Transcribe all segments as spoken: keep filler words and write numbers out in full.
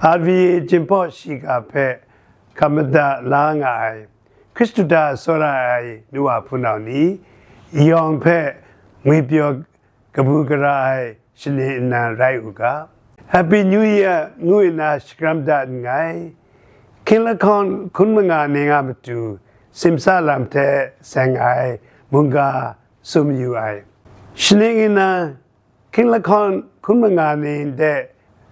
R V A Jinghpaw Shiga hpe hkap mada la nga ai Hkristu hta tsawra ai nu wa hpunau ni, yawng hpe ngwipyaw kabu gara ai shaning nnan rai u ga. Happy New Year ngu nna shakram dat nngai. Hkying lahkawn hkun manga ning a matu simsa lam hte seng ai mungga sum yu ai. Shaning nnan hkying lahkawn hkun manga ning de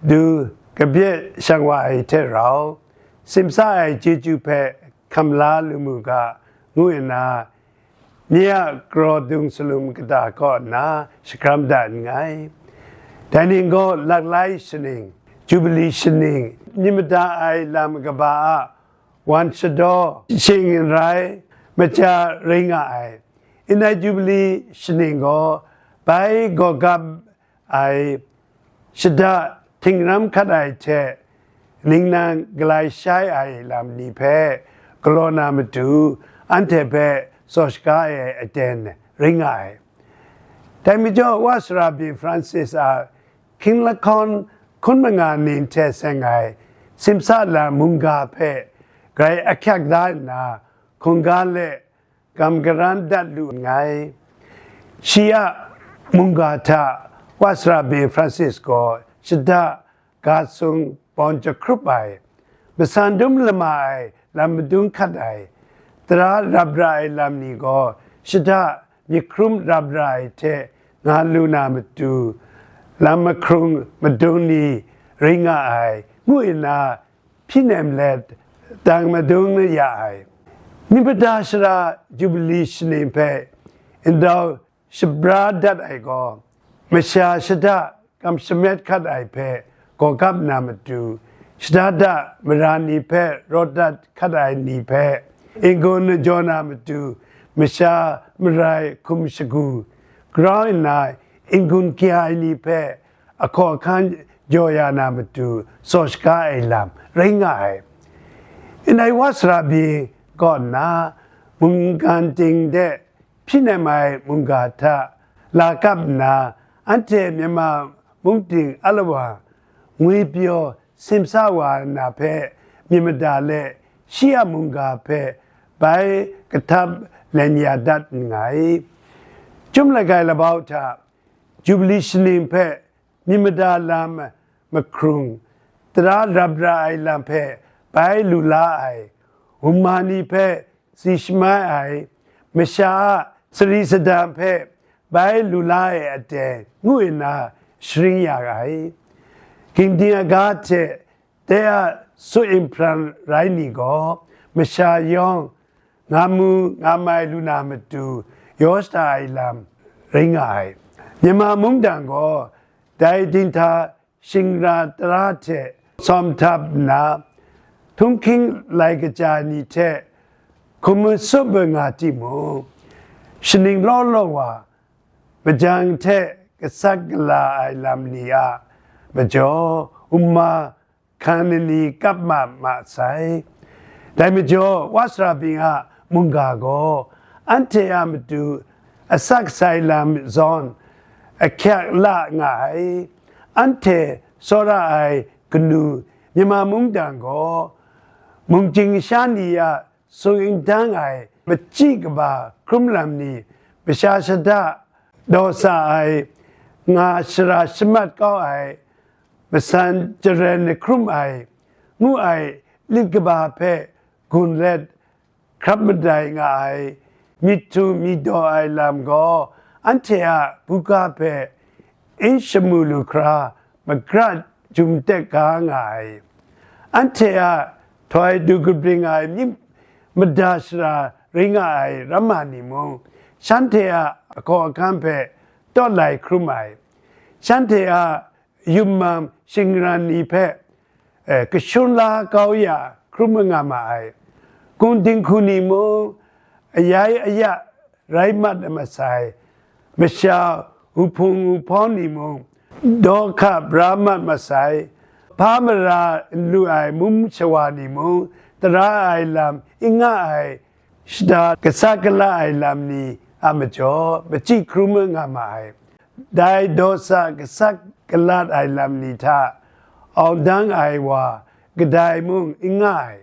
du kabye shang wa ai hte rau, simsa ai chyeju hpe hkam la lu mu ga, ngu nna, nye a kraw dung salum kata kaw nna shakram dat nngai. Dai ning gaw laklai shaning, Jubili shaning, myit mada ai lam kaba a wan shadaw, shing n rai, maja rai nga ai. Ndai Jubili shaning gaw bai gawgap ai shada htingram hkat ai hte ningnan galai shai ai lam ni hpe galaw na matu, anhte hpe tsaw shaga ai aten rai nga ai. Dai majaw, Wa Sara Byin Francis a hkying lahkawn hkun manga ning hte seng ai simsa lam mungga hpe grai ahkyak da nna, hkungga let gam garan dat lu nngai. Shi a mungga hta Wa Sara Byin Francis gaw shada ga sung bawn jahkrup ai, masan dum lama ai lam madung hkat ai, tara rap ra ai lam ni gaw shada myit hkrum rap ra ai hte nga lu na matu, lam mahkrung madung ni rai nga ai, ngu nna hpyi nem let dang madung ya ai. Myit mada shara Jubili shaning hpe ndau shabra dat ai gaw, masha shada kam shamet hkat ai hpe gawgap na matu, shada da mara ni hpe rawt dat hkat ai ni hpe n-gun n jaw na matu, masha marai hkum shagu grau nna n-gun kya ai ni hpe ahkaw ahkan jaw ya na matu tsaw shaga ai lam rai nga ai. Ndai Wa Sara Byin kaw nna mungkan ting de hpyi nem ai mungga hta la kap nna, anhte Myanmar mung ting alawa ngwipyaw simsa wa na hpe myit mada let, shi a mungga hpe bai kahtap len ya dat nngai. Chyum langai labau hta Jubili shaning hpe myit mada lam mahkrung, tara rap ra ai lam hpe bai lu la ai, wunma ni hpe tsi shamai ai, masha a sari sadang hpe bai lu la ai aten ngu nna sharin ya ai. Ging ding aga hte dai a su inpran rai ni gaw, masha yawng nga mu nga mai lu na matu yaw shada ai lam rai nga ai. Myanmar mungdan gaw dai dinghta shingra tara hte sawm htap nna, htunghking lai kaja ni hte hkum matsup nga timung, shaning law law wa, majang hte kasak gala ai lam ni a majaw, wunma hkan ni kap ma ma sai. Dai majaw, Wa Sara Byin a mungga gaw anhte a matu asak sai lam zawn ahkyak la nga ai. Anhte tsawra ai kanu Myanmar mungdan gaw, mungchying sha ni a sung n dang ai machyi kaba hkrum lam ni, masha shada daw sa ai, nga shara shamat kau ai, masan jaren hkrum ai, ngu ai lit kaba hpe gun let hkrap madai nga ai, myit htu myit daw ai lam gaw, anhte a buga hpe n shamu lu hkra magrat jum tek ga nga ai. Anhte a htoi du kabring ai myit mada shara rai nga ai ramma ni mung, shanhte a ahkaw ahkan hpe tawt lai hkrum ai. Shanhte a yummam shingran ni hpe, eh, kashun la kau ya hkrum nga ma ai. Kun dinghku ni mung, ayai aya rai mat masai, masha wuhpung wuhpawng ni mung, daw hka bra mat masai, hpa mara n lu ai mum shawa ni mung, tara ai lam n nga ai, shada kasak gala ai lam ni a majaw, machyi hkrum nga ma ai. Dai daw sa kasak galat ai lam ni hta awng dang ai wa, kadai mung n nga ai.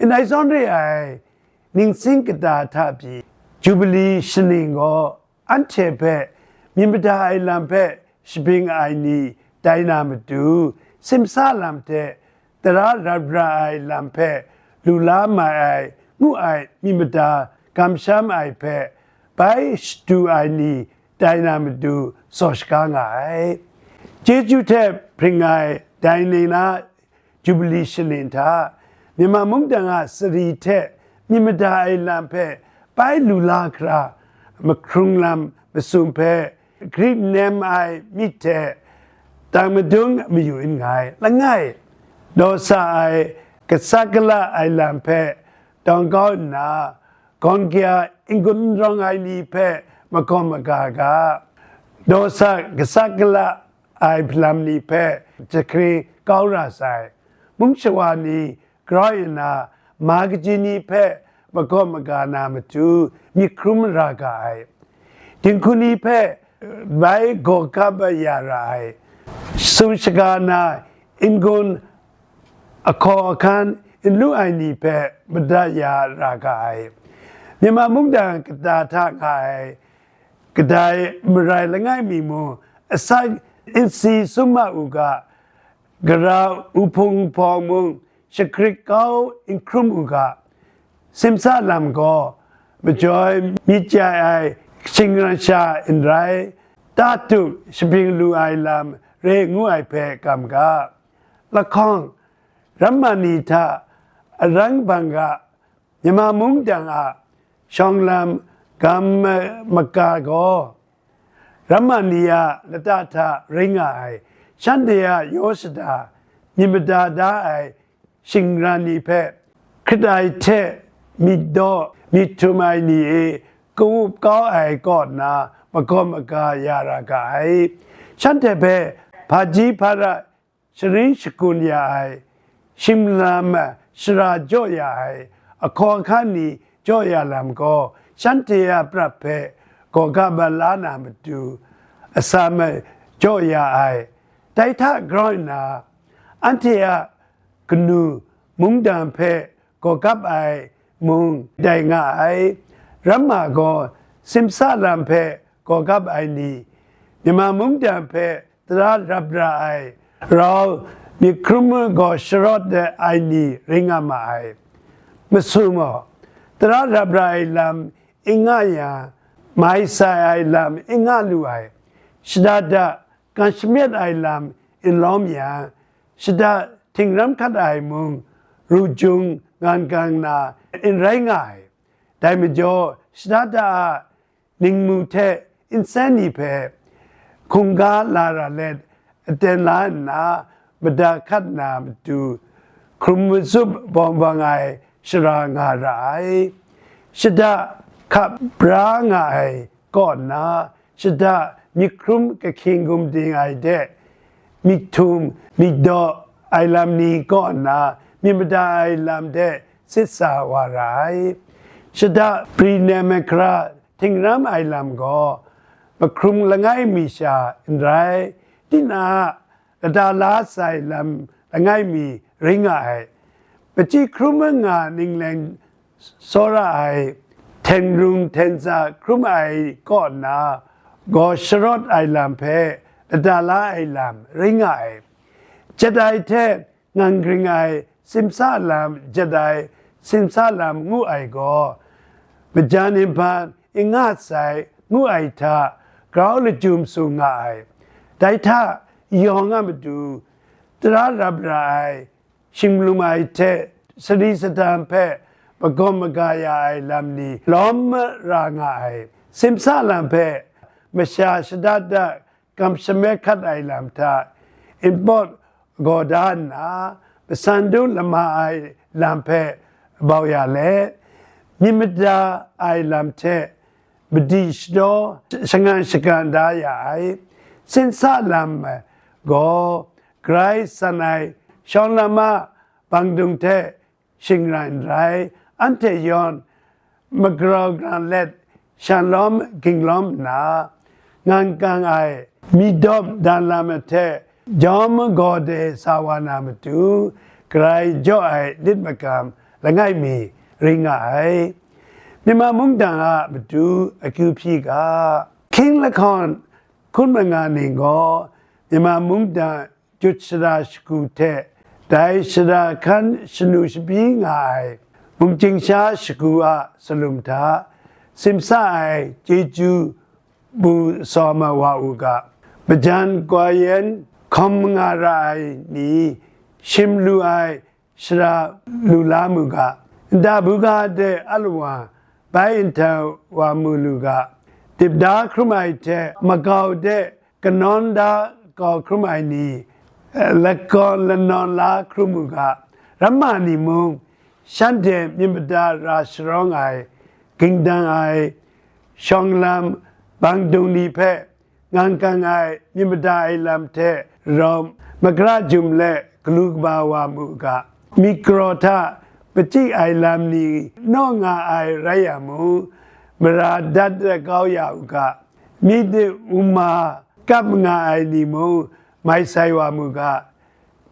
Ndai zawn re ai ningsing kata hta pyi, Jubili shaning gaw anhte hpe myit mada ai lam hpe shabring ai ni tai na matu, simsa lam hte tara rat ra ai lam hpe lu la mai ai ngu ai myit mada kamsham ai hpe bai shadu ai ni tai na matu saw shaga nga ai. Chyeju hte hpring ai dai ni na Jubili shaning hta, Myanmar mungdan a sari hte myit mada ai lam hpe bai lu la hkra, mahkrung lam masum hpe grit nem ai myit hte tang madung mayu nngai. Langai, daw sa ai, kasa kala ai lam hpe dawng kau nna, gawn kya n-gun n rawng ai ni hpe makawm maga ga, daw sa kasa kala ai hpalam ni hpe jahkring kau ra sai. Mung shawa ni grau nna, ma kaji ni hpe makawm maga na matu myit hkrum ra ga ai. Dinghku ni hpe bai gaw kap ya ra ai. Sum shaga na n-gun ahkaw ahkan n lu ai ni hpe madat ya ra ga ai. Myanmar mungdan kata hta nga ai kadai marai langai mi mung, asak nsi sum ma u ga, gara uhpung hpawng mung, shakrit kau n hkrum u ga, simsa lam gaw majoi myit chye ai shingran sha n rai, tatu shabring lu ai lam re ngu ai hpe kam ga. Lahkawng, ramma ni hta arang bang ga, Myanmar mungdan a shawng lam gam ma-, maga gaw, ramma ni a lata hta ring nga ai, shanhte a yaw shada myit mada da ai shingran ni hpe, hkrit ai hte myit daw myit htum ai ni e kawup kau ai kaw nna makawm maga ya ra ga ai. Shanhte hpe hpaji hpara sharin shakun ya ai, shingkang shara jaw ya ai, ahkaw ahkan ni jaw ya lam gaw, shanhte a prat hpe gaw ga mat la na matu, atsam jaw ya ai. Dai hta grau nna, anhte a kanu mungdan hpe gaw kap ai mung dai nga ai. Ramma gaw simsa lam hpe gaw kap ai ni, Myanmar mungdan hpe tara rap ra ai rau myit hkrum gaw sharawt ai ni ring nga ma ai. Masu maw, tara rap ra ai lam n nga yang, mai sai ai lam n nga lu ai, shada da kan shamyet ai lam n lawm yang, shada htingram hkat ai mung, ru jung ngan gang na n rai nga ai. Dai majaw, shada da a ningmu hte nsen ni hpe hkungga la ra let, aten la nna, mada hkat na matu, hkrum matsup bawng bawng ai shara nga ra ai. Shada hkap bra nga ai kaw nna, shada myit hkrum kahkying gumding ai de, myit htum myit daw ai lam ni kaw nna, myit mada ai lam de sit sa wa ra ai. Shada pri nem ai hkra htingram ai lam gaw, mahkrung langai mi sha n rai, tinang a lata la sai lam langai mi ring nga ai. Machyi hkrum nga ningleng tsawra ai, hten rung hten tsa hkrum ai kaw nna gaw, sharawt ai lam hpe lata la ai lam ring nga ai. Jat ai hte ngang gring ai simsa lam, jat ai simsa lam ngu ai gaw, majan nhpan n nga sai ngu ai hta grau lachyum sung nga ai. Dai hta yawng a matu, tara rap ra ai, shingmlum ai hte sari sadan hpe magawm maga ya ai lam ni lawm ra nga ai. Simsa lam hpe masha shada da kamsham hkat ai lam hta npawt gaw da nna, masan dung lama ai lam hpe bau ya let, myit mada ai lam hte madi shadaw shangang shagan da ya ai. Simsa lam gaw grai san ai shawng lam a bangdung hte shingran n rai, anhte yawn magrau gran let, shan lawm ging lawm nna, ngan kang ai mi dawp dan lam ahte jawm gaw de sa wa na matu, garai jaw ai lit magam langai mi ring nga ai. Myanmar mungdan a matu akyu hpyi ga, Hkying lahkawn hkun manga ning gaw Myanmar mungdan jut shara shagu hte dai shara hkan shanu shabyi nga ai mungchying sha shagu a salum hta simsa ai chyeju bu sawm ai wa u ga, majan gwa yen hkawm manga ra ai ni, shim lu ai shara lu la mu ga, nta buga de alawa bai nhtau wa mu lu ga, dip da hkrum ai hte makau de kanawn da kau hkrum ai ni, lakawn lanawn la hkrum u ga, ramma ni mung, shanhte myit mada ra sharawng ai, ging dang ai, shawng lam, bang dung ni hpe ngang kang ai myit mada ai lam hte rau, magara jum let galu kaba wa mu ga, myit karaw hta pachyi ai lam ni naw nga ai rai ya mung, mara dat dat kau ya u ga, myit uma kap nga ai ni mung mai sai wa mu ga,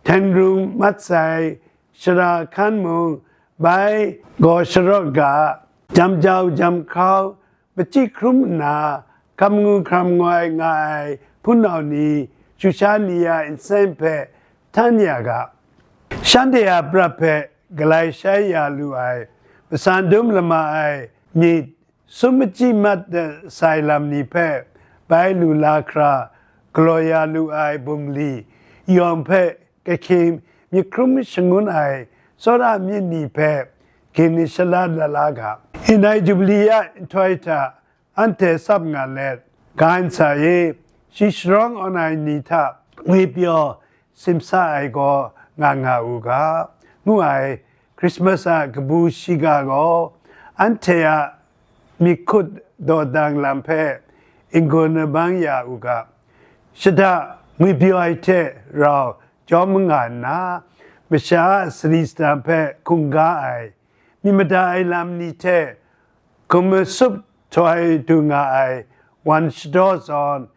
hten rung mat sai shara hkan mung bai gaw sharawt ga, jam jau jam hkrau, pachyi hkrum nna, hkam ngu hkram ngoi nga ai hpunau ni, Shusha ni a nsen hpe htan ya ga, shanhte a prat hpe galai shai ya lu ai, matsan dum lama ai myit, sum machyi mat sai lam ni hpe bai lu la hkra, galaw ya lu ai bungli yawng hpe kahkying myit hkrum shangun ai tsawra myit ni hpe gin shalat la la ga, ndai Jubili a nhtoi hta anhte tsap nga let, ga nsa e shi sharawng awn ai ni hta ngwi pyaw simsa ai gaw nga nga u ga, ngu ai Christmas a kabu shiga gaw anhte a myit hkut dawdang lam hpe n-gun abang ya u ga, shada ngwi pyaw ai hte rau jawm nga nna, masha a sari sadang hpe hkungga ai, myit mada ai lam ni hte hkum matsup htoi du nga ai wan shadaw zawn,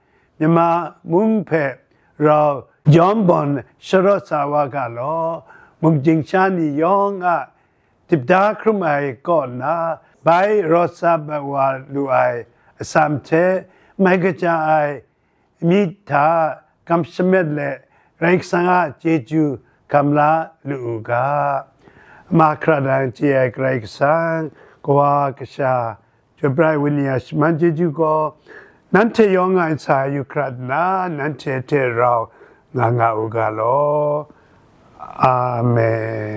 Myanmar mung hpe rau jawm bawn sharawt sa wa ga law, mungchying sha ni yawng a dip da hkrum ai kaw nna, bai rawt sa mat wa lu ai atsam hte mai kaja ai myit hta kamsham let Karai Kasang a chyeju gam la lu u ga. Mahkra dang chye ai Karai Kasang, Kawa, Kasha, Chyoi Pra ai Wenyi a shaman chyeju gaw, nanhte yawng a ntsa yu hkrat nna, nanhte hte rau nga nga u ga law. Amen.